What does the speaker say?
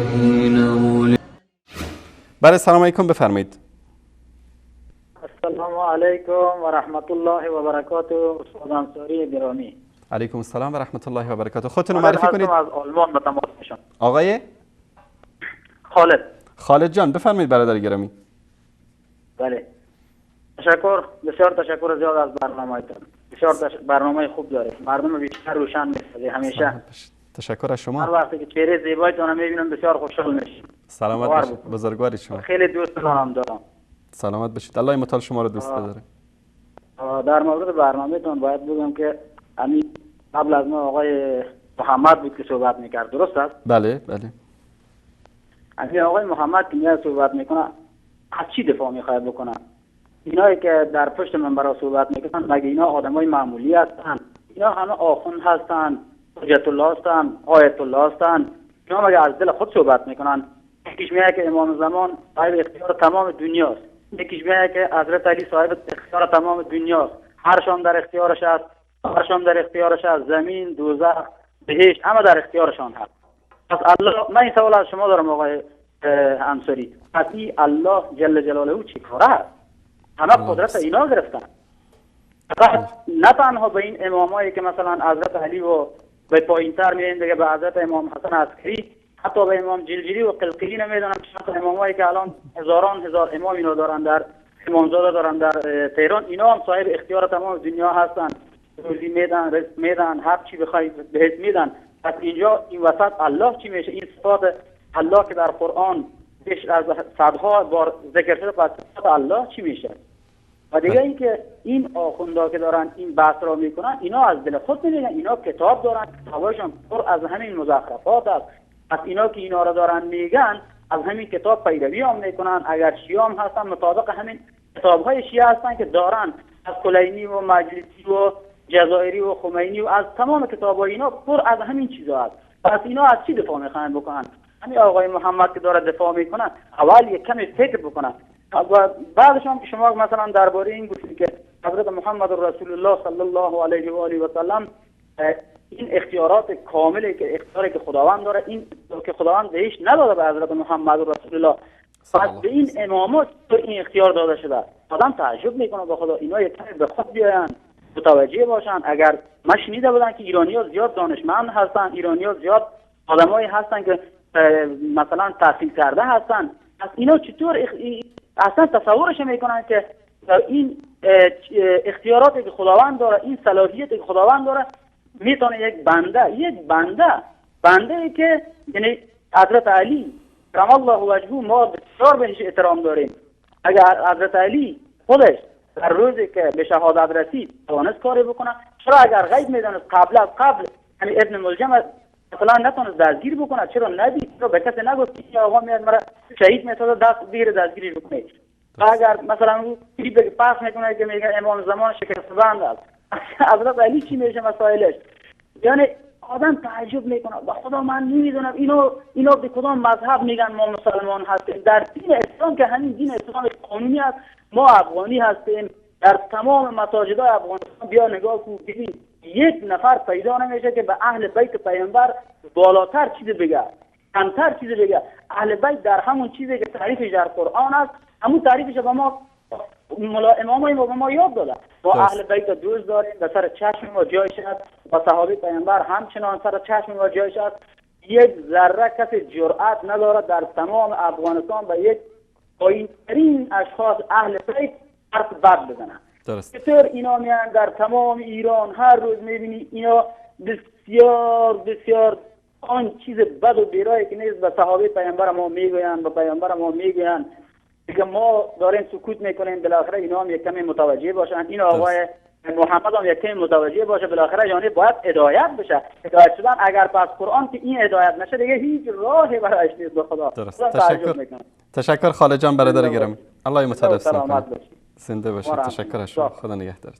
حين. بله، سلام علیکم، بفرمایید. السلام علیکم و رحمت الله و برکاته، استاد انصاری گرامی. علیکم السلام و رحمت الله و برکاته. خودتون رو معرفی کنید. از آلمان به تماس میشم. آقای خالد. خالد جان بفرمایید برادر گرامی. بله، تشکر، بسیار تشکر زیاد از برنامه‌تون. بسیار برنامه خوب داره، مردم بیشتر روشن می‌سازه همیشه. تشکر از شما. هر وقتی که چهره زیبایتون رو می‌بینم بسیار خوشحال میشم. سلامت باشید، بزرگواری شما. خیلی دوست دارم دارم. سلامت باشید، الله متعال شما رو دوست بداره. در مورد برنامه‌تون باید بگم که همین قبل از ما آقای محمد بود که صحبت می‌کرد، درست است؟ بله بله. همین آقای محمد که میاد صحبت میکنه از چی دفاع میخواد بکنه؟ اینایی که در پشت منبر صحبت میکنن مگه اینا آدمای معمولی هستن؟ اینا همه آخوند هستن، حجت الله هستن، آیت الله هستن. اینا مگه از دل خود صحبت میکنن؟ یکیش میگه که امام زمان صاحب اختیار تمام دنیاست، یکیش میگه که حضرت علی صاحب اختیار تمام دنیاست، هرشان در اختیارش است، هرشان در اختیارش است، زمین، دوزخ، بهشت همه در اختیارشان هست. پس الله، من این سوال از شما دارم آقای انصاری، پس این الله جل جلاله چی کاره است؟ همه قدرت اینا گرفتن. فقط نه تنها به این امامایی که مثلا حضرت علی و به پایینتر میریم دیگه به حضرت امام حسن عسکری، حتی به امام جلجلی و قلقلی نمیدونم چند امامایی که الان هزاران هزار امام اینا دارن در امامزاده دارن در تهران، اینا هم صاحب اختیار تمام دنیا هستن، روزی میدن، رزق میدن، هر چی بخوای بهت میدن. پس اینجا این وسط الله چی میشه؟ این صفات الله که در قرآن بیش از صدها بار ذکر شده، پس صفات الله چی میشه؟ و دیگه اینکه این آخوندا که دارن این بحث را میکنن، اینا از دل خود نمیگن، اینا کتاب دارن، کتابشون پر از همین مزخرفات است. پس اینا که اینا را دارن میگن از همین کتاب پیروی هم میکنن. اگر شیعه هم هستن مطابق همین کتاب‌های شیعه هستن که دارن، از کلینی و مجلسی و جزایری و خمینی و از تمام کتاب‌های اینا پر از همین چیزا است. پس اینا از چی دفاع میخوان بکنن؟ همین آقای محمد که داره دفاع میکنه اول یک کمی فکر بکنن. و بعدش هم شما مثلا درباره این گفتید که حضرت محمد رسول الله صلی الله علیه و آله و سلم این اختیارات کاملی که اختیاری که خداوند داره، این که خداوند بهش نداده به حضرت محمد رسول الله، پس به این امامات این اختیار داده شده. آدم تعجب میکنه به خدا، اینا یک کمی به خود بیاین، متوجه باشن. اگر من شنیده بودم که ایرانی‌ها زیاد دانشمند هستن، ایرانی‌ها زیاد آدمایی هستن که مثلا تحصیل کرده هستن، پس اینا چطور اصلا تصورش میکنن که این اختیاراتی که خداوند داره، این صلاحیتی که خداوند داره، میتونه یک بنده، یک بنده ای که یعنی حضرت علی رحم الله وجهه ما بسیار بهش احترام داریم، اگر حضرت علی خودش در روزی که به شهادت رسید توانست کاری بکنه، چرا اگر غیب میدانست قبل از قبل یعنی ابن ملجم مثلا نتونست دستگیر بکنه، چرا ندید؟ چرا به کسی نگفت که آقا میاد مرا شهید میسازه دست بگیره دستگیرش بکنه؟ اگر مثلا او کلیپ پخش میکنه که میگه امام زمان شکست بند است، حضرت علی چی میشه مسائلش؟ یعنی آدم تعجب میکنه. با خدا من نمیدونم اینا به کدام مذهب میگن ما مسلمان هستیم. در دین اسلام که همین دین اسلام قانونی است، ما افغانی هستیم. در تمام مساجد افغانستان بیا نگاه کن ببین یک نفر پیدا نمیشه که به اهل بیت پیامبر بالاتر چیزی بگه، کمتر چیزی بگه. اهل بیت در همون چیزی که تعریفش در قرآن است، همون تعریفش به ما امامای ما به ما یاد داده. ما اهل بیت دوست داریم، به سر چشم ما جایش است و صحابه پیامبر همچنان سر چشم ما جایش است. یک ذره کسی جرأت نداره در تمام افغانستان به یک پایین‌ترین اشخاص اهل بیت حرف بد بزنه. چطور اینا میان در تمام ایران هر روز میبینی اینا بسیار بسیار آن چیز بد و بیرایی که نیست به صحابه پیامبر ما میگویند، به پیامبر ما میگویند که ما داریم سکوت میکنیم. بالاخره اینا هم یک کمی متوجه باشن، این آقای محمد هم یک کمی متوجه باشه، بالاخره یعنی باید هدایت بشه. هدایت شدن اگر پس قرآن که این هدایت نشه دیگه هیچ راهی برایش نیست به خدا. درست. تشکر خالد جان برادر گرامی. الله متعال سلامت باشید. زنده باشید. تشکر از شما. خدا نگهدارت.